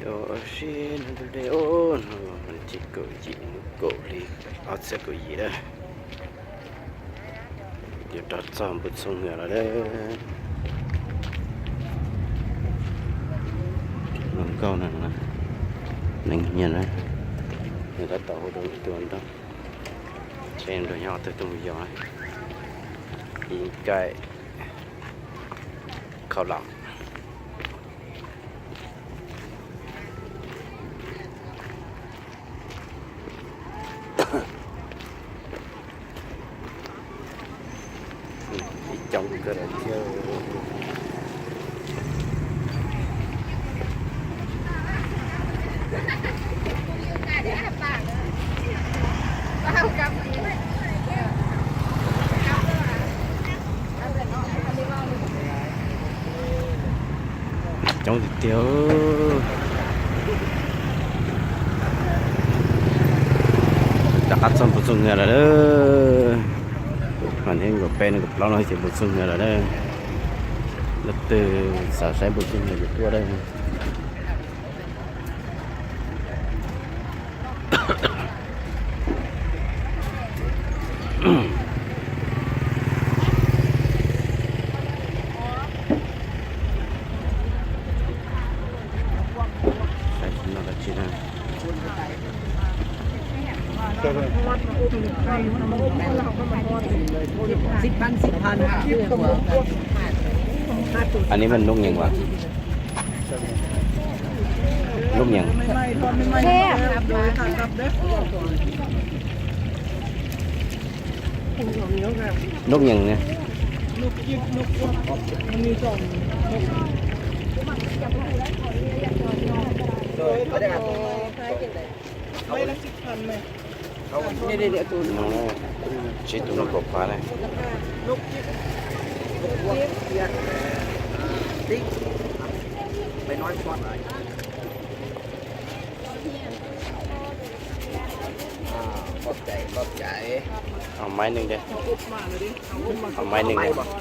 Ua si no deb deb, no vas thib kaum yim, kaum hli ob txhiab kaum yim lawm. Yuav rov txog Npus Txooj Hwm lawm lauj. Hluas nkauj no, neeg nyiag na, nws tab tom hu rau nws tus hluas nraug, seb nws nrog nyob qhov twg tuaj mus yos na. Ib kaim khau lam. Ib coob kawg thiab. Coob tiag tiag. Rov qab txog Npus Txooj Hwm lawm. Mas thiab nkaum peb no nkaum plaub no ces Npus Txooj Hwm lawm. Leej twg xav saib Npus Txooj Hwm ces tuaj lawm. Anw ni mas nub nyees as? Nub nyees. Nub nyees. Tsib tus no kaum phav na. Maiv neeg, maiv neeg.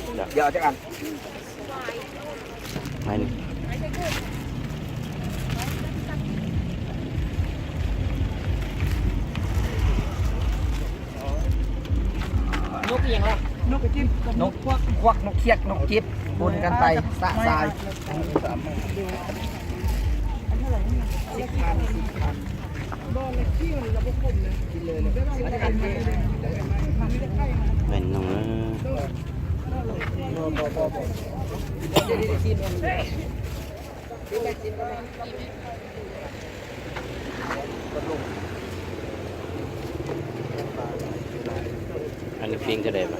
Nub khuab, nub khiab, nub cib, pun kan tais xav xav. Anh Phiên cái đẹp à?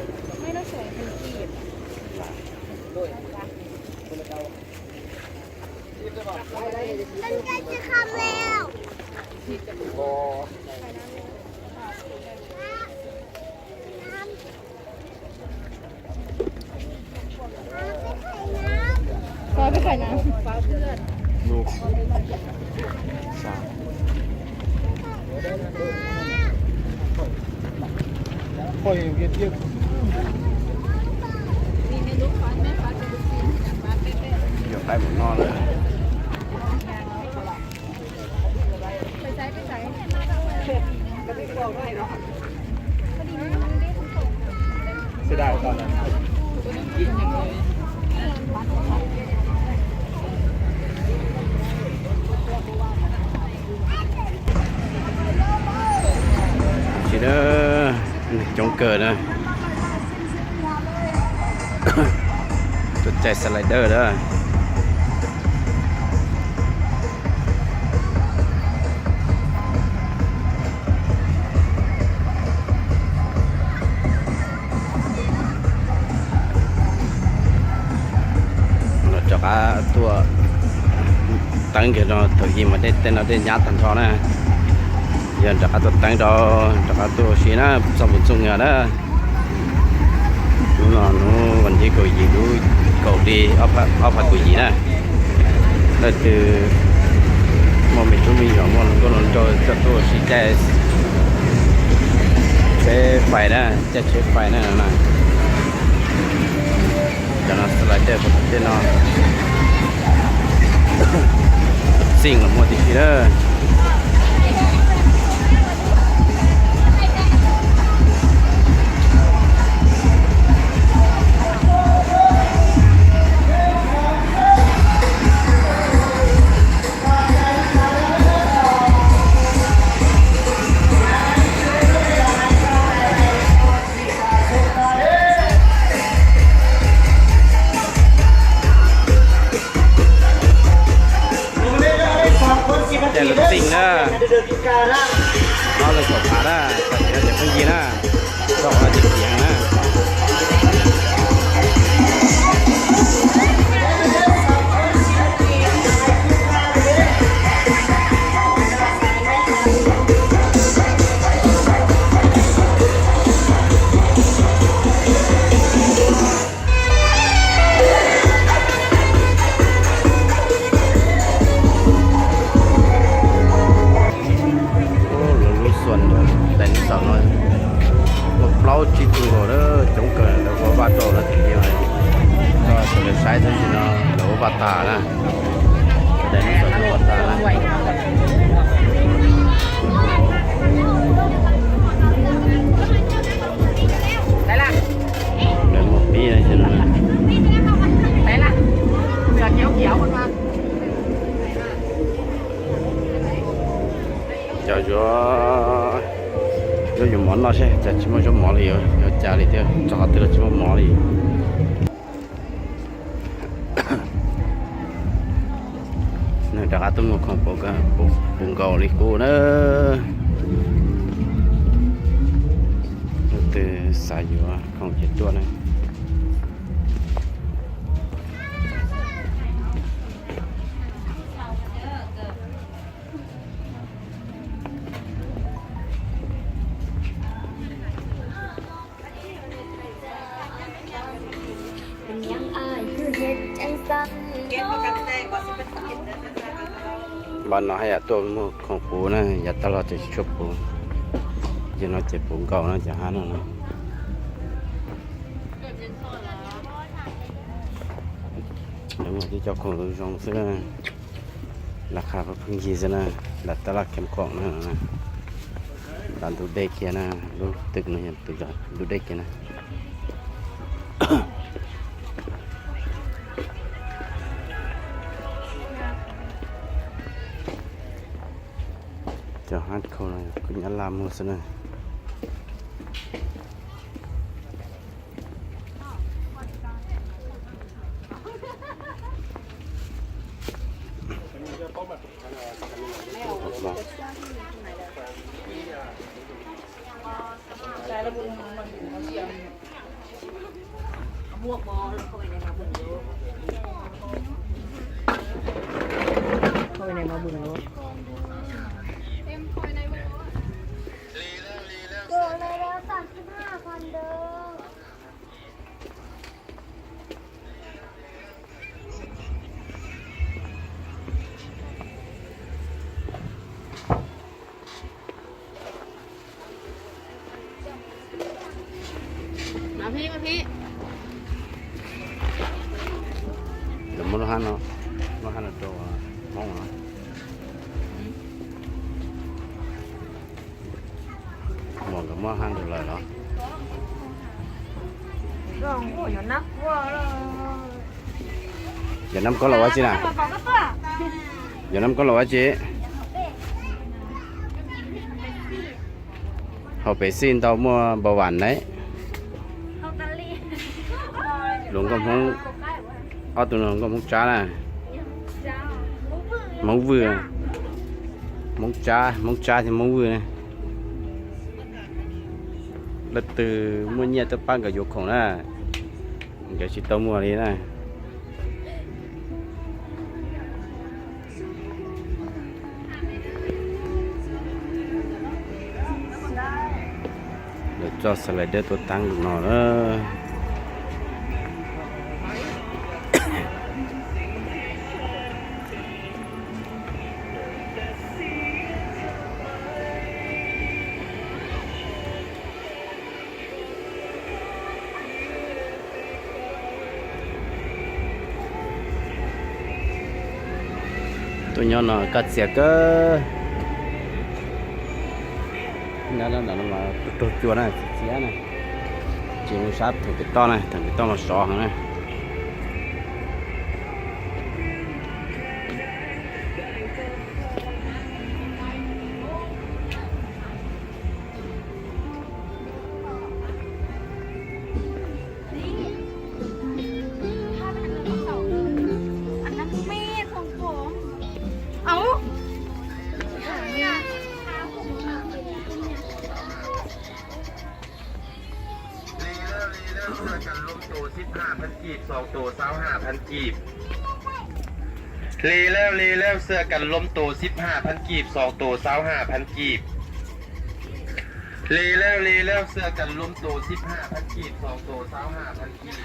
Tsis na, coob kawg na. Tus caij slider na. Los rov qab tuaj teeb kiag no, thaum ub mas dej tej no dej nyab tag nrho na. Yog rov qab tuaj teeb rau, rov qab tuaj ua si na, txog Npus Txooj Hwm na. Hnub no hnub vas thib kaum yim lub kaum hli ob phav kaum yim na. Leej twg muaj me tub me nyuam muaj hluas nkauj hluas nraug coj tuaj ua si caij tsheb fais na, caij tsheb fais na no na. Cov no slider puag tom tej no. Txij los muaj tib si na. Ces lawv txij na, no lawv kaum phav na, tam sim no ces pheej yig na, rau qhov no ces khiav na. Lawv lub xua dinosaur no muaj plaub tsib tug nkaus na, coob kawg, lawv ua vaj rau no tiag, tso rau lawv saib xwb, tab sis no lawv ua vaj tag na. Dinosaur ua vaj tag na. Lawv muaj pib no. Cov yuav, yuav yuav mov noj seb, cas tsis muaj zaub mov li, yuav cas li thiab, txog qhov twg los tsis muaj mov li. Nws rov qab tuaj muag khoom puv nkaus li kuv na. Leej twg xav yuav khoom ces tuaj na. Npaj no haj yam tuaj muag khoom puv na, yav tag los ces tsis tshua puv, yog no ces puv nkaus na cov hab no na. Lawv muag tib co khoom zoo zoo xwb na. Laj qha pheej yig xwb na, nram tab laj kheeb khoom na, nram ntug dej kiag na, lub twg no yog tus ntug dej kiag na. Cov hab khau no kuj nyab laj muag xwb na. Lawv muab lub hab no, lub hab no rau Hmoob no. Muam nkawd muab hab rau lawm los? Yog nab koj los ua tsi na? Yog nab koj los ua tsi? Haus pem xij ntau muaj npau vam na. Luag nkauj Hmoob, ob tug no nkauj Hmoob Tsab na. Hmoob Vwj, Hmoob Tsab, Hmoob Tsab thiab Hmoob Vwj na. Leej twg muaj nyiaj tuaj pab nkawd yuav khoom na, nkawd tsis tau muag li na. Lawv txoj slider tuaj tag no na. Tuaj nyob no kaj txias kawg. Nyob no mas raug cua na, txias txias na. Tsis mus sab theem pem toj na, theem pem toj mas sov heev na. Li lawm, li lawm, xwb kam lub tus xib ha phan kib, xoom tus xaub ha phan kib. Li lawm, li lawm, xwb kam lub tus xib ha phan kib, xoom tus xaub ha phan kib.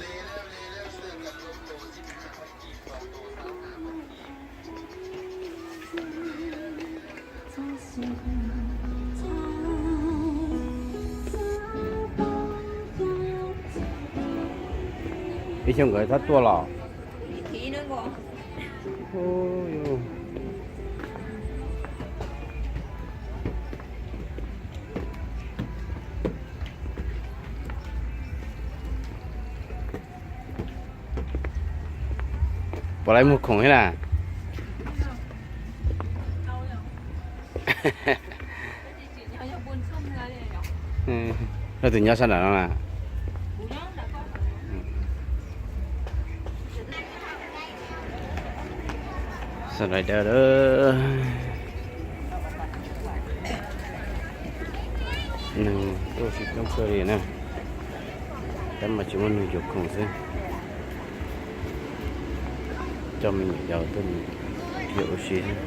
Li lawm, li lawm, xwb kam lub tus xib ha phan kib, xoom tus xaub ha phan kib. Ib xyoos nkawd txhob tuaj los. Puas lawv muag khoom thiab na? Leej twg nyob sab nram no na? Sab nram dawb. Neeg tuaj tsis coob kawg li na, tab mas tsis muaj neeg yuav khoom xwb. Coj me nyuam yaus tuaj mus yos ua si xwb.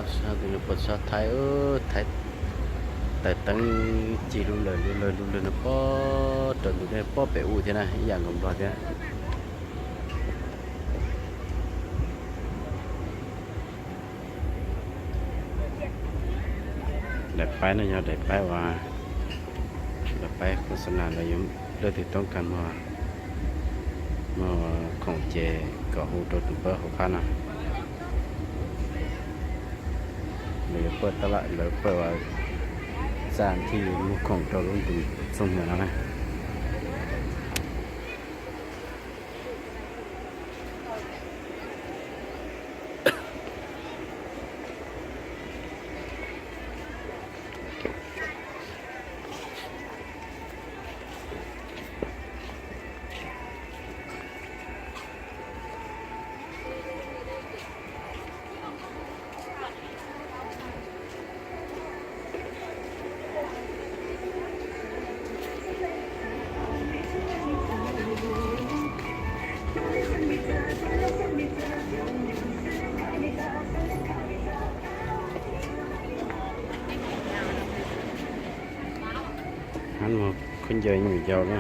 Sab tus no puas sab Thaib, Thaib tawm teeb ci lub lawg lub lawg lub lawg no pob rau ntug dej pob pem ub thiab na, ib yam nkaus Nplog thiab. Daim paib no yog daim paib uas, daim paib khos xa nas los yog leej twg toob kas muag, muag khoom ces kom hu rau tus pab hauv qab no. Lawv yuav pawj tab lawv pawj uas txaj thij muag khoom rau lub ntu txooj muag no na. Hab muag khaub ncaws me nyuam yaus na.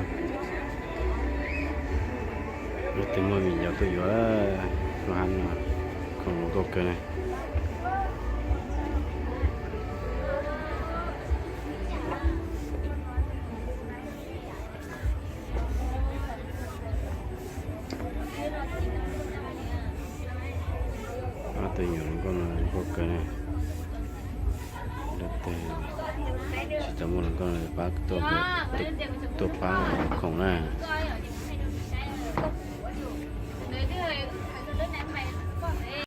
Leej twg muaj me nyuam yaus tuaj yuav, lub hab no khoom zoo nkauj kawg na. Ob tug nyuam hluas nkauj no zoo nkauj kawg na. Leej twg tsis tau muaj hluas nkauj no pab tuaj, tuaj pab khoom na.